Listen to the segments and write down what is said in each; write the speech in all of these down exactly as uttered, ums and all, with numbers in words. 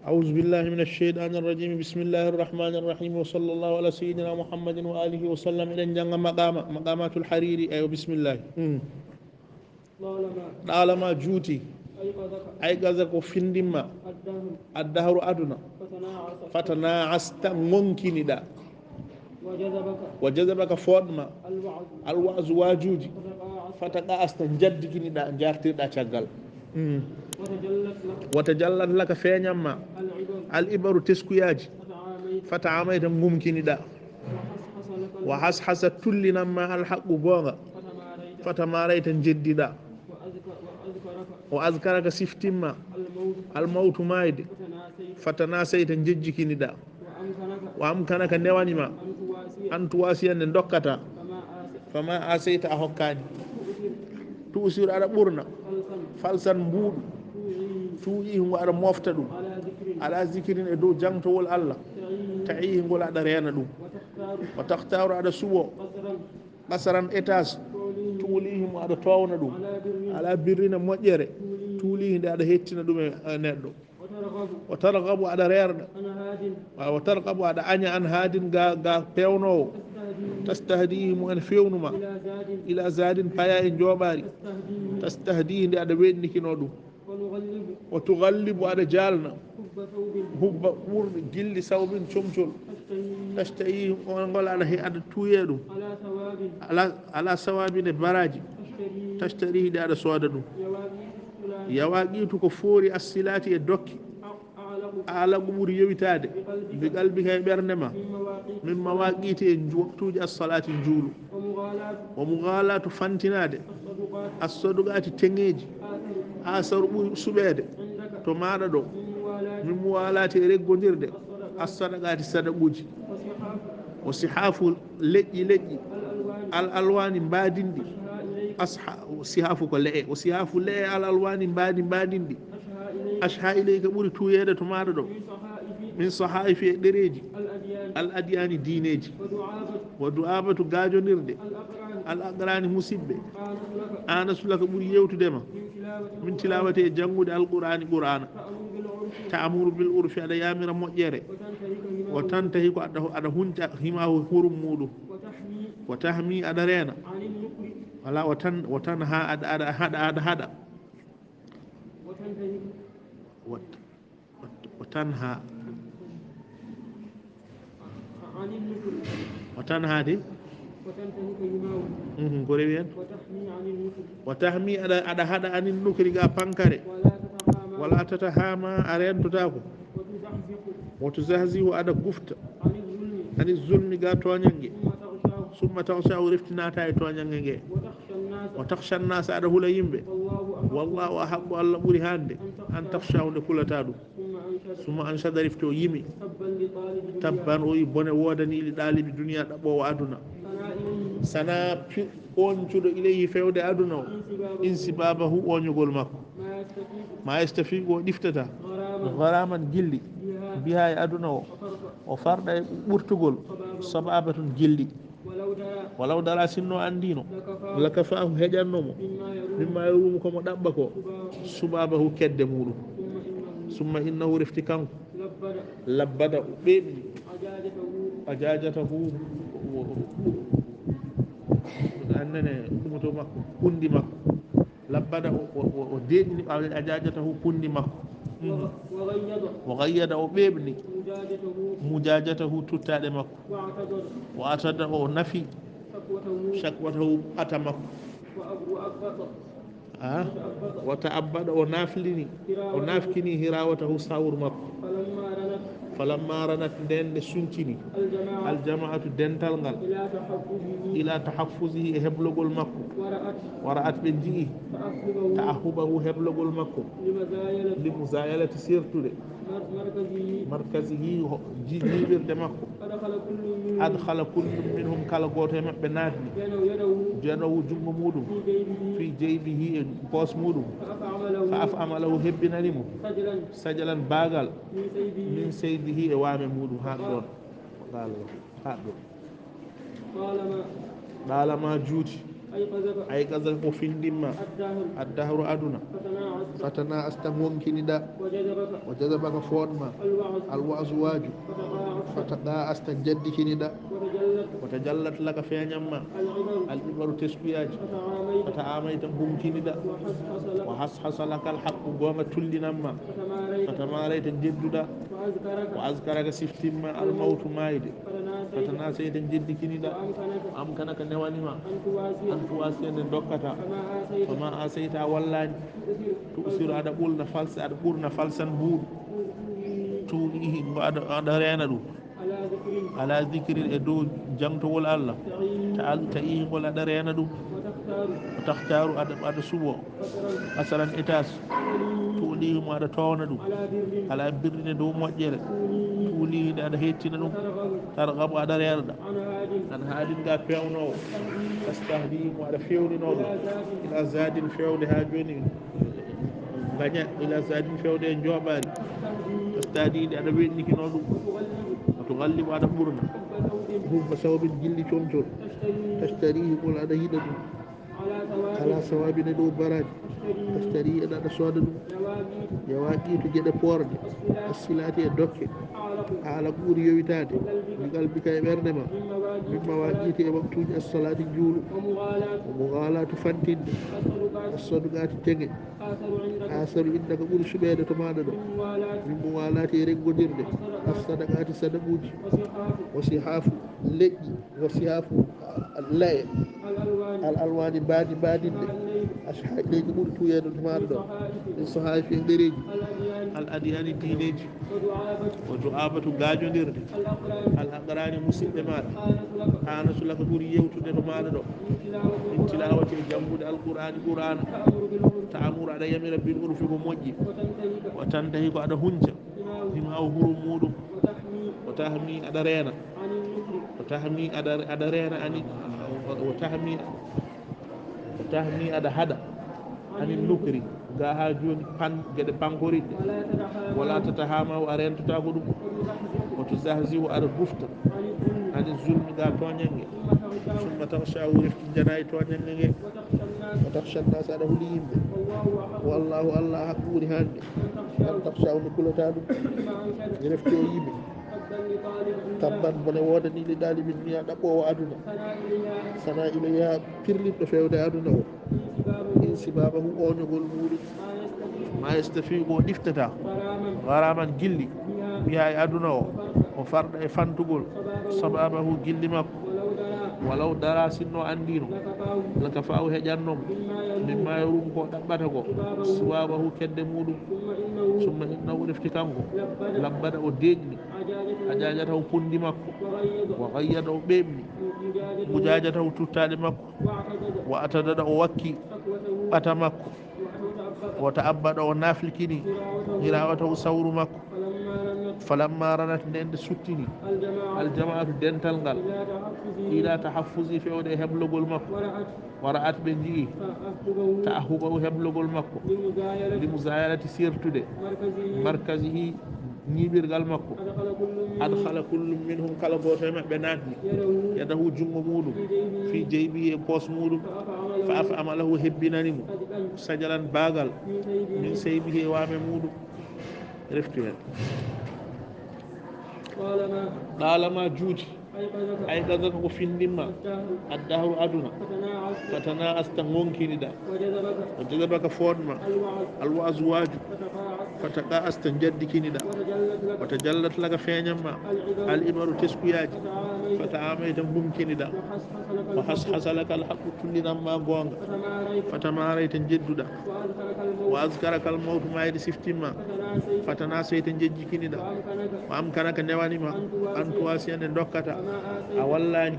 أعوذ بالله من الشيطان الرجيم. بسم الله الرحمن الرحيم. وصلى الله على سيدنا محمد وآله وسلم. Eɗen jannga maqama, maqamatul Hariri. Eywa, bismillah. Mm. طالما Ɗaalama juuti. أيقظك Ayqazaka o findinma. الدهر Addahru aduna. فتناعست Fatanaasta ngonkiniɗa. وجذبك Wa jazabaka fooɗma. الوعظ Alwa'zu waajuuji. فتقاعست Fataqa'asta njaddikiniɗa, njartirɗa caggal. Mm. وتجلت لك Wa tajallat laka feeñanma. العبر Al ibaru teskuyaaji. فتعاميت Fata'amayta ngumkiniɗa. وحصحص لك Wa hashasa tullinanma alhaqqu goonga. فتماريت Fatamaarayta njeddiɗa. وأذك- وأذكرك Wa azkaraka siftinma. الموت Almawtu maayde. فتناسيت Fatanaasayta njejjikiniɗa. وأمكنك Wa amkanaka newanima. أن تواسي An tuwasiya nde dokkata. فما آس- Fama asayta a hokkaani. تؤثر Tu'siru aɗa ɓurna. فلسا Falsan mbuuɗu. توعيه Tuu'ihi ngo aɗa mofta ɗum. على ذكر Ala zikirin e dow jangtowol Allah. تعيه Ta'ihi ngol aɗa reena ɗum. وتختار Wa takhtaaru aɗa suɓo. قصرا Qasran étage. تعليه Tu'lihi mo aɗa towna ɗum. على بر Ala birrina moƴƴere. توليه Tuulihi nde aɗa hettina ɗum e e neɗɗo. وترغب Wa targhabu aɗa reerɗa. عن هاد Wa wa targhabu aɗa aña an haadin ga ga peewnoowo. تستهديه Tastahdihi mo en feewnuma. إلى زاد Ila zadin paya e njooɓaari. تستهديه Tastahdihi nde aɗa weɗnikino ɗum. ونغلب Wa tughallibu aɗa jaalna. حب ثوب Hubba ɓurɗo gilli sawbin comcol. تشتهيه Tashtahi on ngol aɗa he aɗa tuuye ɗum. على ثواب Ala ala sawabi nde baraaji. تشتريه Tashtarihi nde aɗa sooda ɗum. يواقيت الصلاة Yawaqitu ko foori assilaati e dokke. أعلق Alagu ɓuri yowitaade. بقلبك Bi qalbika e ɓernde ma. من مواقيت Min mawaqiti e nju- waktuuji assalaati njuulu. ومغالاة Wa mughalatu fantinaade. الصدقات Assaduqaati teŋeeji. آثر Asaru ɓuri suɓeede. عندك To maaɗa ɗo. من موالاة Min muwalaati e reggondirde. الصدقات Assadaqaati sadaquuji. وصحاف Wa sihaafu leƴƴi leƴƴi. الألوان Al alwaani mbaadinɗi. أشهى إليك Asha sihaafu ko le'e. Wa sihaafu le'e al alwaani mbaadi mbaadinɗi. أشهى إليك Asha ilayka ɓuri tuuyeede to maaɗa ɗo. من صحائف Min sahaifi e ɗereeji. الأديان Al adiyaani diineeji. ودعابة Wa du'abatu gaajondirde. الأقران Al aqraani musiɓɓe. آنس لك Anasu laka ɓuri yewtude ma. من تلاوة Min tilawati e janngude alqur'aani qur'aana. تأمر بالعرف Ta'muru bil urfi aɗa yamira moƴƴere. وتنتهك Wa منه tantahi ko aɗa aɗa hunca himaahu hurum muuɗum. وتحمي Wa tahmi aɗa reena. عن النكر Wala wa tan wa tanha aɗa aɗa haɗa aɗa haɗa. وتنتهك Wa wa tanha عن النكر Wa tanha de. وتنتهك حماه Mhm, ko rewi hen. وتحمي عن النكر Wa tahmi aɗa aɗa haɗa anin nukri ga pankare. ولا تتحامى Wala tatahama a rentotaako. وتزحزح Wa tuzahzihu aɗa gufta. عن الظلم Ani zulmi ga tooñange. ثم تغشاه Summa taghsha o reftinata e tooñange nge. وتخشى الناس Wa takhsha nasa aɗa hula yimɓe. والله أحق Wallahu a haqqu Allah ɓuri hande. أن An تخشاه takhshahu nde kulata ɗum. ثم أنشد Summa anshada refti o yimi. تبا لطالب الدنيا Tabban o yi bone woodani li ɗaalibi duniya ɗaɓɓoowo aduna. ثنى إليه Sana pi- ooncuɗo ilayhi fewde aduna o. انسبابه Insibabahu oñugol makko. ما يستفيق Ma yastafiqu o ɗiftata. غراما Gharaman gilli. بها Biha e aduna o. وفرق O farɗa e ɓurtugol. صبابة Sababatun gilli. ولو درى Walaw dara sinno anndino. لكفاه Lakafahu heƴanno mo. مما يروم Mimma yarumu ko mo ɗaɓɓa ko. سبابه Subabahu kedde muɗum. ثم إنه Summa innahu refti kanko. لبد Labbada o ɓeeɓni. عجاجته Ajajatahu o- o- o- annene ɗumoto makko, kundi makko. Labbada o- o- o- o deeɗini ɓawle ajajatahu kundi makko. Mhm. وغيض Wa ghayyada o ɓeeɓni. مجاجته Mujajatahu tuttaɗe makko. واعتذر Wa atada o nafi. شكوته Shakwatahu ata makko. وأب- وأبطأ Ah, وتأبطأ wa ta'abbada o naflini. O Hirawatahu nafkini hirawatahu sawru makko. فلما رنت Falamma ranat nden nde suncini. الجماعة Aljamaatu dental ngal. إلى تحفظه Ila tahaffuzihi e heblogol makko. ورأت Wa ra'at ɓe nji'i. تأهبه Ta'ahubahu heblogol makko. لمزايلة Li muzayalati sertude. مر- مركزه Markazihi ho- ji- jiiɓirde makko. فدخل كل منهم Adkhala kullu minhum kala gooto e maɓɓe naatni. يده Janawu junngo muɗum. في جيبه Fi jeybihi e poos muɗum. فأفعم له Fa af'ama lahu hebbinani mo. سجلا Sajalan baagal. من صيده Min saydihi e waame muɗum haa ɗon. Haa ɗon. طالما Ɗaalama juuti. أيقظك ko findimma الدهر addaharu aduna فتناعست فتناعست ngonkiniɗa وجذبك o jazabaka foonma الوعظ alwasu waaju فتقاعست فتقاعست jaddikiniɗa وتجلت o tajallat laka feeñamma العبر alibaru teskuyaji فتعاميت فتعاميت ngonkiniɗa وحصحص لك wa hashasa laka alhaqqu goonga tullinamma فتماريت fatamarayta jedduɗa وأذكرك wa askaraka siftimma almawtu mayde فتناسيت fatanasayta jeddikiniɗa وأمكنك amkanaka newanima أن تواسي an tuwasiya nde dokkata كما آسيت fama asayta a wallani تؤثر tu'siru aɗa ɓulna falsa aɗa ɓurna falsan buuɗu tuuɗihi ngo aɗa aɗa reena ɗum على ذكر ala dicrin e dow jangtowol allah تعين ta ta'ihi ngol aɗa reena ɗum وتختار o tahtaaru aɗa aɗa suɓo فترا asaran étage تعين tuuɗihi mo aɗa towna ɗum على بر ala birrine dow moƴƴere تعين tuuɗihi nde aɗa hettina ɗum ترغب targabu aɗa reerɗa عن هاد an haadin ga pewnoowo تستهدي tastahdi mo aɗa fewninoo ɗum إلى زاد ila zadin fewde haa jooni gaña ila zadin fewde e jooɓaari تستهدي tastahdi nde aɗa weɗnikino ɗum وتغلب o to gallibo aɗa ɓurna حب ثوب hubba sawbin gilli comcol تشتري tastarihi ngol aɗa yiɗa ɗum على ثواب ala sawabine ɗo baraji تشتري tastari eɗa aɗa sooda ɗum مواقيت yawaqitu geɗe poorɗe الصلاة assilati e dokke أعلق ala ɓuri yowitade وقلبك bi qalbika e ɓernde ma من مواقيت min mawaqitu e waktuji assalati juulu ومغالاة o mughalatu fantinde الصدقات assadukati tege آثر عندك asaru indaka ɓuri suɓede to maɗa ɗo من موالاة min muwalati e reggodirde الصدقات assadakati sadakuji وصحاف o sihafu leƴƴi o sihafu laye الألوان al alwani mbadi mbadinde مع الليل ashaɗeji ɓuri tuyeɗo to maɗa ɗo من صحائف min sohafi e ɗereji الأديان al adiyani diineji وذعابة o du'abatu gajodirde الأقران al aqrani musidɓe maɗa حانت لك hanatu laka ɓuri yewtude to maɗa ɗo من تلاوة min tilawati e janngude alqur'ani qur'ana تأمر بالعرف ta'amuru aɗa yamira bil urfi ko moƴƴi وتنتهك o tantahi ko aɗa hunca الدماء hima o huru muɗum وتحمي o tahmi aɗa reena عن النكر o tahmi aɗa aɗa reena ani o tahmi o tahmi aɗa haɗa عن anin النكر nukri ga ha joni pan geɗe pankoriɗɗe ولا تتحامى wala tatahama o a rentotako ɗum وتزحزح o tuzahzihu aɗa bufta عن الظلم ani zulmi ga toñange ثم تخشاه summa taxshahu refti janayi toñange nge وتخشى الناس o taxsha nnas aɗa huli yimɓe والله أحق wallahu allah haqqu ɓuri hande أن تخشاه an taxshahu mi kulata ɗum مما أنكر refti o yimi تبا لطالب الدنيا tabban bone wodani li ɗalibin niya ɗaɓɓowo aduna ثناء إليها sana ilayha pirliɗɗo fewde aduna o انسبابه insibabahu oñogol muɗum ما يستفيق ma yastafiqu o ɗiftata غراما garaman gilli بها biha e aduna o وفرق o farɗa e fantugol شبابه sababahu gilli makko ولو درى walaw dara sinno andino لكفاه lakafahu heƴannomo مما يروم mimma yarum ko ɗaɓɓata ko شبابه siwabahu kedde muɗum ثم إنه summa innahu refti kanko لبد labbada o deeƴni عجاجته ajajata o pundi makko وغيض wa gayyada o ɓeɓni مجاجته mujajata o tuttaɗe makko واعتدد wa atadada o wakki شكوته ɓata makko وتعبد o ta'abbada o naflikini غراوته hirawata o sawru makko فلما رنت falamma ranat nden nde suttini الجماعة aljamaatu dental ngal إلى تحفظه ila tahaffuzi fewde e heblogol makko ورأت wa ra'at ɓe nji'i تأهبه ta'ahubahu heblogol makko لمزايلة limuzayalati sertude مركزه markazihi ñiiɓirgal makko أدخل كل منهم adkhala kullum minhum kala gooto e maɓɓe naatni يده yadahu junngo muɗum في جيبه fi jeybihi e poos muɗum فأفعم له fa af'ama lahu hebbinani mo صدقا sajalan baagal من سيبه min seybihi e waame muɗum reftu heen طالما ɗaalama juuti أيقظك ay gazaka ko findimma الدهر addahru aduna فتناعست fatana asta ngonkiniɗa وجذبك o jazabaka foonma الوعظ alwasu waaju فتقاعست fataka asta jaddikiniɗa وتجلت لك wata jallat laka feeñamma العبر al ibaru teskuyaji فتعاميت fata amayta ngonkiniɗa وحصحص لك wa الحق hashasa laka alhaqu tullinamma goonga فتماريت fata marayta jedduɗa وأذكرك الموت wa azkaraka almawtu mayde siftimma فتناسيت fata nasayta jejjikiniɗa وأمكنك wa amkanaka newanima أن تواسي an tuwasiya nde dokkata كما آسيت a wallani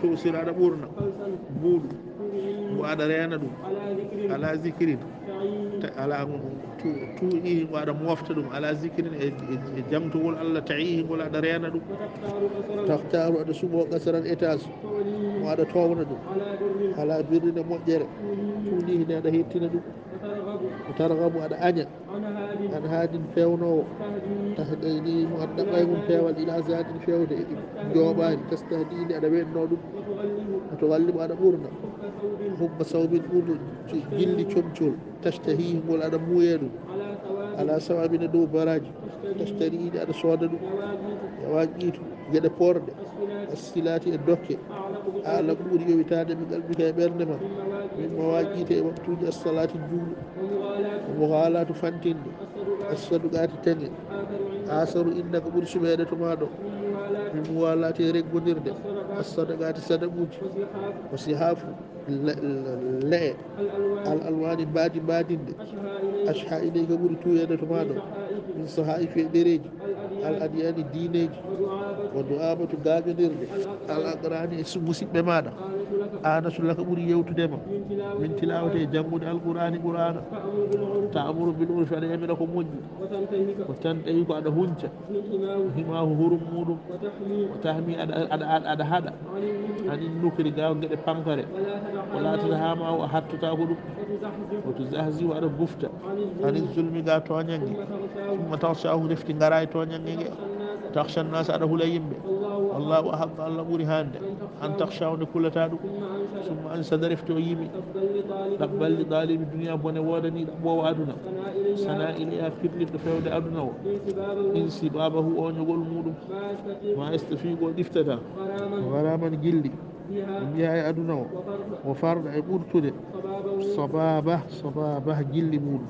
تؤثر tu'sir aɗa ɓurna فلسا buuɗu تعين mbo aɗa reena ɗum على ذكر ala zikrin تعين ta- ala tu- tuuɗi ngo aɗa mofta ɗum ala zikrin e e- e jamtugol allah ta'ihi ngol aɗa reena ɗum وتختار قصرا tahtaaru aɗa suɓo kasaran étage تعليه mo aɗa towna ɗum على بر ala birrine moƴƴere تعين tuuɗihi nde aɗa hettina ɗum وترغب o targabu aɗa aña عن هاد An haadin feewnoowo, tahdini mo an ɗaɓɓay mum peewal ila zadin feewde e jooɓaani, tastahdini aɗa weɗnoo ɗum, o to walli mo aɗa ɓurna, hubba sawbin ɓurno jilli comcol, tashtahi ngol aɗa muuye ɗum, ala sawabin e dow baraaji, tashtarini aɗa sooda ɗum, e waaqiitu geɗe poorɗe, assilaati e dokke, alam ɓuri yowitaade mi qalbika e ɓernde ma, min mawaaqiita e waktuuji assalaati juulu, o mughalaatu fantinde, assaduqaati teŋe, asaru inda ko ɓuri suɓeede to maa ɗo, min muwalaati e reggondirde, assadaqaati sadaquuji, o sihaafu le- le- le'e, al alwaani mbaadi mbaadinde, ashha ilayka ɓuri tuuyeede to maa ɗo, min sahaifi e ɗereeji, al adiyani diineeji, wa du'abatu gaaƴondirde, al aqrani e su- musiɓɓe maaɗa, anatu laka ɓuri yewtude ma, min tilawati e janngude alqur'ani qur'ana, ta'muru bil urfi aɗa yamira ko moƴƴi, wa tantahi ko aɗa hunca, himahu hurum muɗum, wa tahmi aɗa aɗa aɗa aɗa haɗa, anin nukri ga geɗe pankare, wala tata hama o a hattata ko ɗum, wa tuzahzi wa aɗa bufta, anin zulmi ga toñange, summa takhshahu refti ngara e toñange nge, takhsha nnas aɗa hula yimɓe, wallahu ahaqqa Allah ɓuri hande, an takhshahu nde kulata ɗum, summa ansada refti o yimi, ɗaɓɓalli ɗalibi duniya bone wodani ɗaɓɓowo aduna, sana ilayha firlitɗo fewde aduna o, insibabahu oñogol muɗum, ma yastafiqu o ɗiftata, gharaman gilli, o mbiya e aduna o, o farɗa e ɓurtude, sababa sababa gilli muɗum.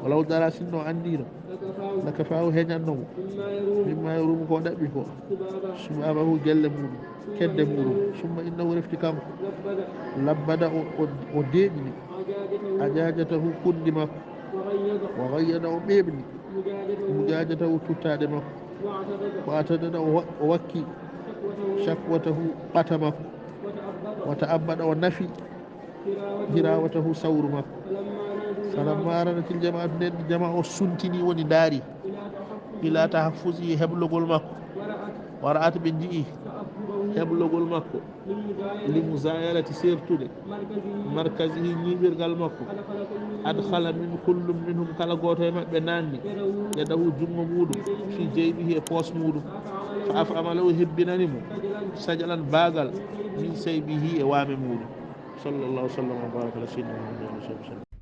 Walaw dara sinno anndino, lakafahu heñanno mo, mimma yarumu ko ɗaɓɓi ko, subabahu gelle muɗum, kedde muɗum, summa innahu refti kanko, labbada o o- o deeƴni, ajajatahu kunndi makko, wa gayyada o ɓeeɓni, mujajatahu tuttaɗe makko, wa atadada o wa- o wakki, shakwatahu ɓata makko, wa ta'abbada o nafi, hirawatahu sawru makko. Falamma radatil jama'atu, nden jama o suntini woni ndaari, ila tahaffuzi heblogol makko, wa ra'at ɓe nji'i heblogol makko, li muzayalati sertude, markazihi ñiiɓirgal makko, adkhala min kullum minhum kala gooto e maɓɓe nanni, yadahu junngo muɗum, fi jaybihi e poos muɗum, fa af'ama lahu hebbinani mo, sajalan baagal, min saybihi e waame muɗum. Sallallahu sallam wa baraka ala sayyidina Muhammad wa alihi wa sahbihi.